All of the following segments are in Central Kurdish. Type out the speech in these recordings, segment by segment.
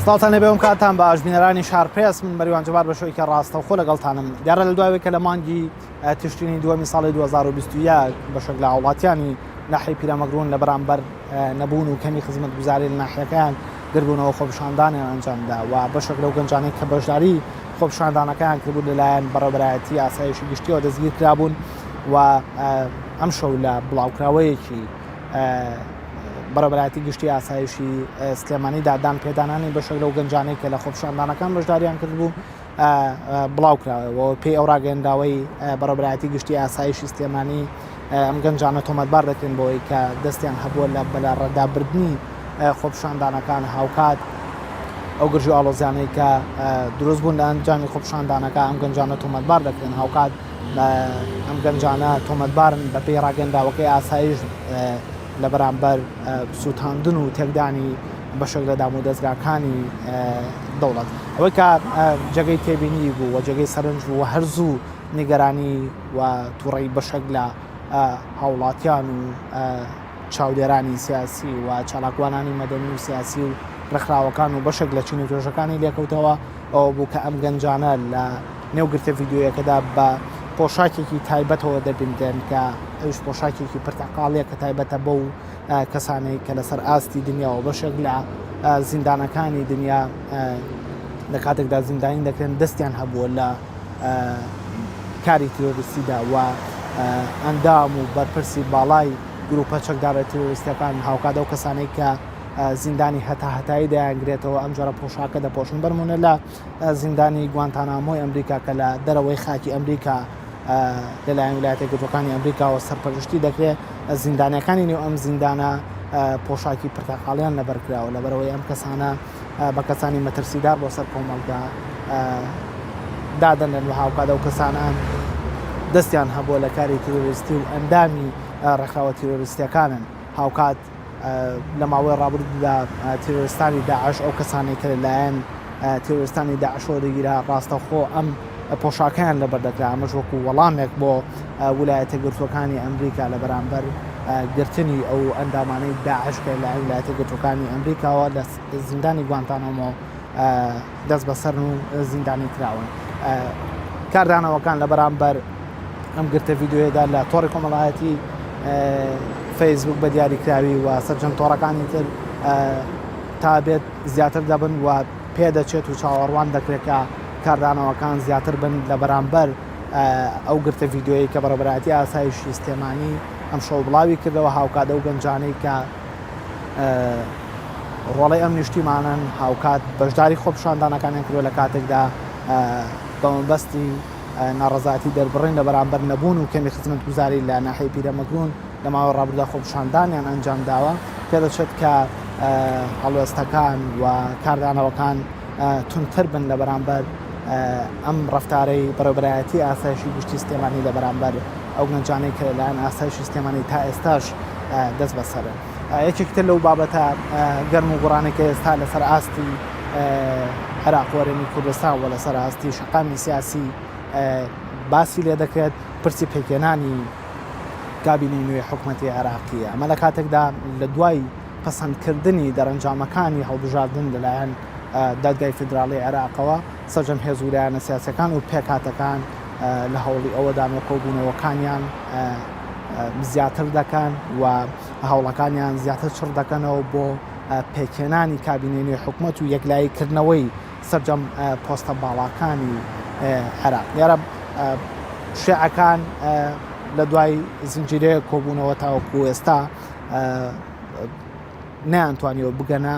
سڵاوتان لێبێ ئەم کاتان باش بینەرانی شارپرێس من مەریوان جەبار بە شەوێکی ڕاستەوخۆ لەگەڵتانم دیارە لە دوای کە لە مانگی تشرینی دووەمی ساڵی 2021 بەشێک لە هاوڵاتیانی ناحیەی پیرەمەگرون لە بەرامبەر نەبوون و کەمی خزمەتگوزاری لە ناحیەکەیان گردبوونەوە خۆپیشاندانیان ئەنجامدا و بەشێک لەو گەنجانەی کە بەشداری خۆپیشاندانەکەیان کردبوو لەلایەن بەڕێوەبەرایەتی ئاسایشی گشتیەوە دەستگیر کرابوون و ئەمشەو لە بڵاوکراوەیەکی بەڕێوەبەرایەتی گشتی ئاسایشی سلێمانیدا دان پێدانانی بەشێک لەو گەنجانەی کە لە خۆپیشاندانەکان بەشداریان کردبوو بڵاو کراوە پێی ئەو ڕاگەنداوەی بەڕێوەبەرایەتی گشتی ئاسایشی سلێمانی ئەم گەنجانە تۆمەتبار دەکرێن بەوەی کە دەستیان هەبووە لە بەلاڕێدابردنی خۆپیشاندانەکان هاوکات ئەو گرژی و ئاڵۆزیانەی کە دروست بوون لە ئەنجامی خۆپیشاندانەکە ئەم گەنجانە تۆمەتبار دەکرێن هاوکات ئەم گەنجانە تۆمەتبارن بەپێی ڕاگەنداوەکەی ئاسایش لە بەرامبەر سووتاندن و تێکدانی بەشێک لە دام و دەزگاکانی دەوڵەت ئەوەی کە جێگەی تێبینی بوو و جێگەی سەرنج بوو و هەر زوو نیگەرانی و تووڕەی بەشێک لە هاوڵاتیان و چاودێرانی سیاسی و چالاکوانانی مەدەنی و سیاسی و ڕێکخراوەکان و بەشێک لە چین و توێژەکانی لێکەوتەوە ئەوە بوو کە ئەم گەنجانە لە نێو گرتە ڤیدیۆیەکەدا بە پۆشاکێکی تایبەتەوە دەبیندرێن کە ئەویش پۆشاکێکی پرتەقاڵیە کە تایبەتە بەو کەسانەی کە لەسەر ئاستی دنیا و بەشێک لە زیندانەکانی دنیا لە کاتێکدا زیندانی دەکرێن دەستیان هەبووە لە کاری تیرۆریستیدا و ئەندام و بەرپرسی باڵای گروپە چەکدارە تیرۆریستەکان هاوکات ئەو کەسانەی کە زیندانی هەتا هەتایی دەیانگرێتەوە ئەم جۆرە پۆشاکە دەپۆشن بەرمونە لە زیندانی گوانتانامۆی ئەمریکا کە لە دەرەوەی خاکی ئەمریکا لەلایەن ویلایەتە یەکگرتووەکانی ئەمریکاوە سەرپەرشتی دەکرێت زیندانیەکانی نێو ئەم زیندانە پۆشاکی پرتەقاڵیان لەبەرکراوە لەبەرەوەی ئەم کەسانە بە کەسانی مەترسیدار بۆ سەر کۆمەڵگا دادەنرێن و هاوکات ئەو کەسانە دەستیان هەبووە لە کاری تیرۆریستی و ئەندامی ڕێکخراوە تیرۆریستیەکانن هاوکات لە ماوەی ڕابردوودا تیرۆریستانی داعش ئەو کەسانەی کە لەلایەن تیرۆریستانی داعشەوە دەگیرا ڕاستەوخۆ ئەم پۆشاکەیان لەبەر دەکرا ئەمەش وەکو وەڵامێک بۆ ولایەتە گرتووەکانی ئەمریکا لە بەرامبەر گرتنی ئەو ئەندامانەی داعش کە لەلایەن ولایەتە گرتووەکانی ئەمریکاوە لە زیندانی گوانتانامۆ دەست بەسەرن و زیندانی کراون. کاردانەوەکان لە بەرامبەر ئەم گرتە ڤیددیوەدا لە تۆڕی کۆمەڵایەتی فەیسبوک بە دیاریکراوی و سەرجەم تۆڕەکانی تر تا بێت زیاتر دەبن و پێدەچێت و چاوەڕوان دەکرێت کە کاردانەوەکان زیاتر بن لە بەرامبەر ئەو گرتە ڤیددیوەی کە بەڕێوەبەرایەتی ئاسایشی سلێمانی ئەمشەو بڵاوی کردەوە هاوکات ئەو گەنجانەی کە ڕۆڵەی ئەم نیشتیمانەن هاوکات بەشداری خۆپیشاندانەکانیان کردوە لە کاتێکدا بە مەبەستی ناڕەزایەتی دەربڕین لە بەرامبەر نەبوون و کەمی خزمەتگوزاری لە ناحیەی پیرەمەگرون لە ماوەی ڕابردوودا خۆپیشاندانیان ئەنجام داوە پێدەچێت کە هەڵوێستەکان و کاردانەوەکان توندتر بن لە بەرامبەر ئەم ڕەفتارەی بەڕێوەبەرایەتی ئاسایشی گشتی سلێمانی لە بەرامبەر ئەو گەنجانەی کە لەلایەن ئاسایشی سلێمانی تا ئێستاش دەست بەسەرن. یەکێکی تر لەو بابەتە گەرم و گوڕانەی کە ئێستا لەسەر ئاستی عێراق و هەرێمی کوردستان و لەسەر ئاستی شەقامی سیاسی باسی لێ دەکرێت پرسی پێکهێنانی کابینەی نوێی حکومەتی عێراقیە ئەمە لە کاتێکدا لە دوای پەسەندکردنی دەرەنجامەکانی هەڵبژاردن لەلایەن دادگای فیدراڵی عێراقەوە سەرجەم هێز و لایەنە سیاسەکان و پێکهاتەکان لە هەوڵی ئەوەدان و کۆبوونەوەکانیان زیاتر دەکەن و هەوڵەکانیان زیاتر چڕ دەکەنەوە بۆ پێکهێنانی کابینەی نوێی حکومەت و یەکلایی کردنەوەی سەرجەم پۆستە باڵاکانی عێراق. دیارە شیعەکان لە دوای زنجیرەیەک کۆبوونەوە تاوەکو ئێستا نەیانتوانیوە بگەنە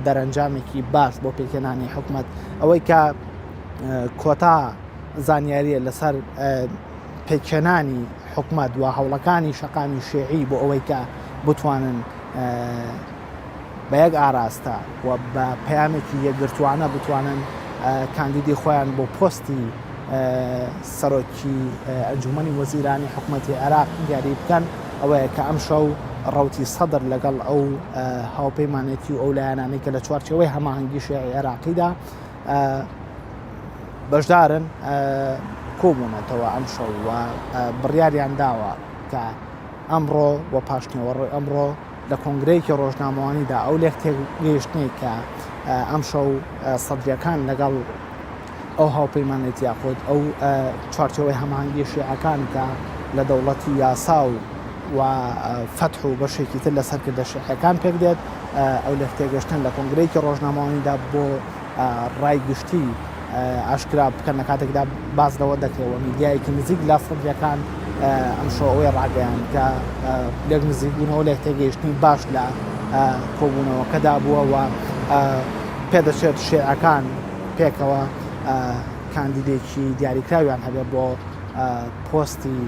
دەرەنجامێکی باش بۆ پێکهێنانی حکومەت. ئەوەی کە کۆتا زانیاریە لەسەر پێکهێنانی حکومەت و هەوڵەکانی شەقامی شیعی بۆ ئەوەی کە بتوانن بە یەک ئاراستە و بە پەیامێکی یەکگرتووانە بتوانن کاندیدی خۆیان بۆ پۆستی سەرۆکی ئەنجومەنی وەزیرانی حکومەتی عێراق دیاری بکەن ئەوەیە کە ئەمشەو ڕەوتی سەدر لەگەڵ ئەو هاوپەیمانێتی و ئەو لایەنانەی کە لە چوارچێوەی هەماهەنگی شیعی عێراقیدا بەشدارن کۆبوونەتەوە ئەمشەو و بڕیاریان داوە کە ئەمڕۆ و پاشنیوەڕۆی ئەمڕۆ لە کۆنگرەیەکی ڕۆژنامەوانیدا ئەو لێک تێگەیشتنەی کە ئەمشەو سەدرییەکان لەگەڵ ئەو هاوپەیمانێتی یاخود ئەو چوارچێوەی هەماهەنگی شیعەکان کە لە دەوڵەتی یاسا و و فەتح و بەشێکی تر لە سەرکردە شیعەکان پێک دێت ئەو لێکتێگەشتن لە کۆنگرەیەکی ڕۆژنامەوانیدا بۆ ڕای گشتی ئاشکرا بکەن لە کاتێکدا باس لەوە دەکرێت و میدیایەکی نزیک لە سەدریەکان ئەمشەو ئەوەی ڕاگەیاند کە لێک نزیکبوونەوە لێک تێگەیشتنی باش لە کۆبوونەوەکەدا بووە و پێدەچێت شیعەکان پێکەوە کاندیدێکی دیاریکراویان هەبێت بۆ پۆستی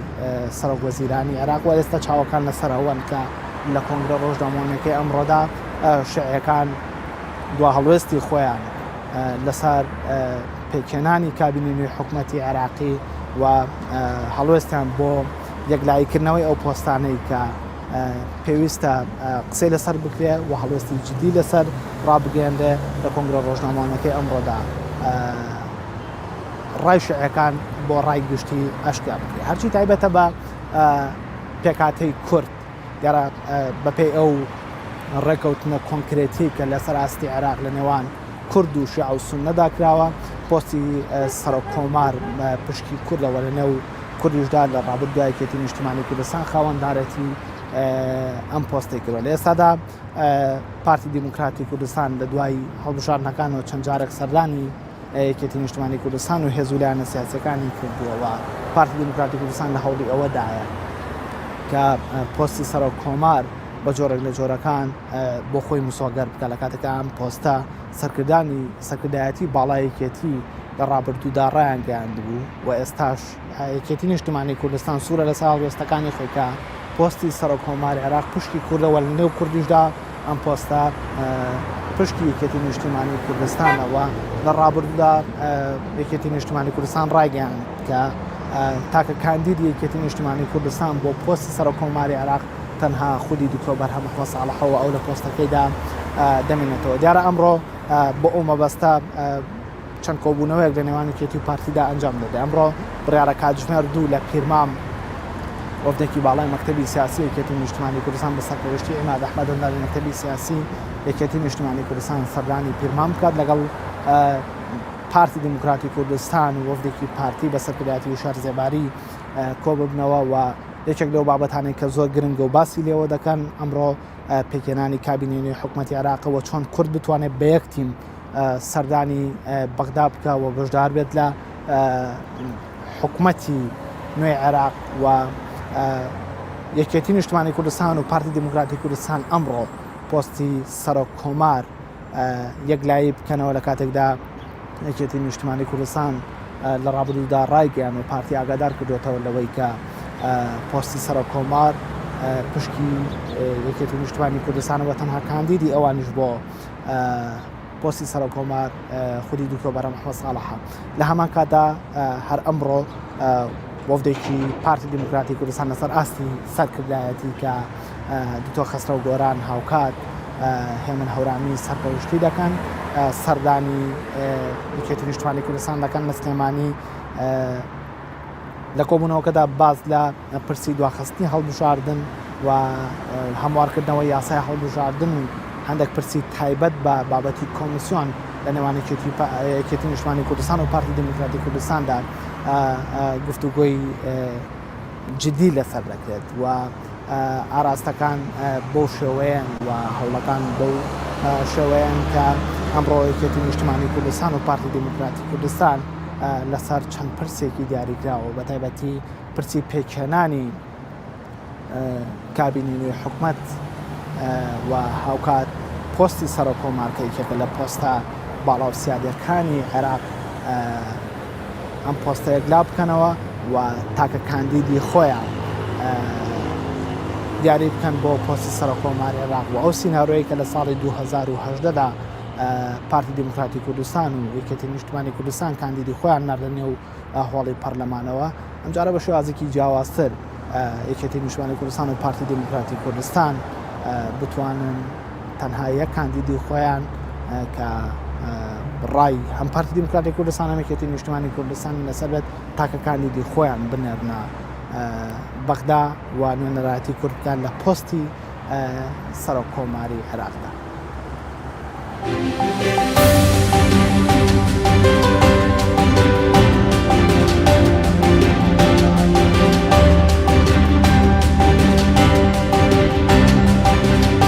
سەرۆک وەزیرانی عێراق و ئێستا چاوەکان لەسەر ئەوەن کە لە کۆنگرە ڕۆژنامەوانیەکەی ئەمڕۆدا شیعەکان دوا هەڵوێستی خۆیان لەسەر پێکهێنانی کابینەی نوێی حکومەتی عێراقی و هەڵوێستیان بۆ یەکلاییکردنەوەی ئەو پۆستانەی کە پێویستە قسەی لەسەر بکرێ و هەڵوێستی جدی لەسەر ڕابگەیەنرێ لە کۆنگرە ڕۆژنامەوانەکەی ئەمڕۆدا ڕای شیعەکان بۆ ڕای گشتی ئاشکرا بکرێ هەرچی تایبەتە بە پێکهاتەی کورد دیارە بەپێی ئەو ڕێکەوتنە کۆنکرێتی کە لەسەر ئاستی عێراق لە نێوان کورد و شیعە و سوننەدا کراوە، پۆستی سەرۆک کۆمار پشکی کوردە و لەنێو کوردیشدا لە ڕابردوودا یەکێتی نیشتیمانی کوردستان خاوەندارێتی ئەم پۆستەی کردوە. لە ئێستادا پارتی دیموکراتی کوردستان لە دوای هەڵبژاردنەکانەوە چەند جارێک سەردانی یەکێتی نیشتمانی کوردستان و هێز و لایەنە سیاسیەکانی کردووە و پارتی دیموکراتی کوردستان لە هەوڵی ئەوەدایە کە پۆستی سەرۆک کۆمار بە جۆرێک لە جۆرەکان بۆ خۆی مسۆگەر بکە لە کاتێکا ئەم پۆستە سەرکردانی سەرکردایەتی باڵای یەکێتی لە ڕابردوودا ڕایانگەیاندبوو و ئێستاش یەکێتی نیشتمانی کوردستان سوورە لەسەر هەڵوێستەکانی خۆی کە پۆستی سەرۆک کۆماری عێراق پشکی کوردە و لە نێو کوردیشدا ئەم پۆستە پشکی یەکێتی نیشتیمانی کوردستانە و لە ڕابردوودا یەکێتی نیشتیمانی کوردستان ڕایگەیاند کە تاکە کاندیدی یەکێتی نیشتیمانی کوردستان بۆ پۆستی سەرۆک کۆماری عێراق تەنها خودی دکتۆر بەرهەم ئەحمەد ساڵحە و ئەو لە پۆستەکەیدا دەمێنێتەوە. دیارە ئەمڕۆ بۆ ئەو مەبەستە چەند کۆبوونەوەیەک لە نێوان یەکێتی و پارتیدا ئەنجام دەدرێت. ئەمڕۆ بڕیارە کاتژمێر دوو لە پیرمام وەفدێکی باڵای مەکتەبی سیاسی یەکێتی نیشتمانی کوردستان بە سەرپەرشتی عیماد ئەحمەد ئەندامی مەکتەبی سیاسی یەکێتی نیشتمانی کوردستان سەردانی پیرمام بکات لەگەڵ پارتی دیموکراتی کوردستان و وەفدێکی پارتی بە سەرکردایەتی وشار زێباری کۆببنەوە و یەکێک لەو بابەتانەی کە زۆر گرنگە و باسی لێوە دەکەن ئەمڕۆ پێکهێنانی کابینەی نوێی حکومەتی عێراقە و چۆن کورد بتوانێت بە یەک تیم سەردانی بەغدا بکە و بەشدار بێت لە حکومەتی نوێی عێراق و یەکێتی نیشتمانی کوردستان و پارتی دیموکراتی کوردستان ئەمڕۆ پۆستی سەرۆک کۆمار یەکلایی بکەنەوە لە کاتێکدا یەکێتی نیشتمانی کوردستان لە ڕابردوودا ڕایگەیان و پارتی ئاگادار کردوێتەوە لەوەی کە پۆستی سەرۆک کۆمار پشکی یەکێتی نیشتمانی کوردستانەوە تەنها کاندیدی ئەوانیش بۆ پۆستی سەرۆک کۆمار خودی دکتۆر بەرهەم ئەحمەد ساڵحە. لە هەمان کاتدا هەر ئەمڕۆ وەفدێکی پارتی دیموکراتی کوردستان لەسەر ئاستی سەرکردایەتی کە دکتۆر خەسرەو گۆران هاوکات هێمن هەورامی سەرپەرشتی دەکەن سەردانی یەکێتی نیشتمانی کوردستان دەکەن لە سلێمانی لە کۆبوونەوەکەدا باس لە پرسی دواخستنی هەڵبژاردن و هەموارکردنەوەی یاسای هەڵبژاردن و هەندێک پرسی تایبەت بە بابەتی کۆمیسیۆن لە نێوان یەکێتی نیشتمانی کوردستان و پارتی دیموکراتی کوردستاندا گفتوگۆی جدی لەسەر دەکرێت و ئاراستەکان بەو شێوەیەن و هەوڵەکان بەو شێوەیەن کە ئەمڕۆ یەکێتی نیشتمانی کوردستان و پارتی دیموکراتی کوردستان لەسەر چەند پرسێکی دیاریکراوە بە تایبەتی پرسی پێکهێنانی کابینەی نوێی حکومەت و هاوکات پۆستی سەرۆک کۆمار کە یەکێکە لە پۆستە باڵا و سیادیەکانی عێراق ئەم پۆستە یەکلا بکەنەوە و تاکە کاندیدی خۆیان دیاری بکەن بۆ پۆستی سەرۆک کۆماری عێراق و ئەو سیناریۆیە کە لە ساڵی 2018 دا پارتی دیموکراتی کوردستان و یەکێتی نیشتمانی کوردستان کاندیدی خۆیان ناردە نێو هۆڵی پەرلەمانەوە ئەمجارە بە شێوازێکی جیاوازتر یەکێتی نیشتمانی کوردستان و پارتی دیموکراتی کوردستان بتوانن تەنها یەک کاندیدی خۆیان کە ڕای هەم پارتی دیموکراتی کوردستان هەم یەکێتی نیشتمانی کوردستان لەسەر بێت تاکە کاندیدی خۆیان بنێرنە بەغدا و نوێنەرایەتی کورد بکەن لە پۆستی سەرۆک کۆماری عێراقدا.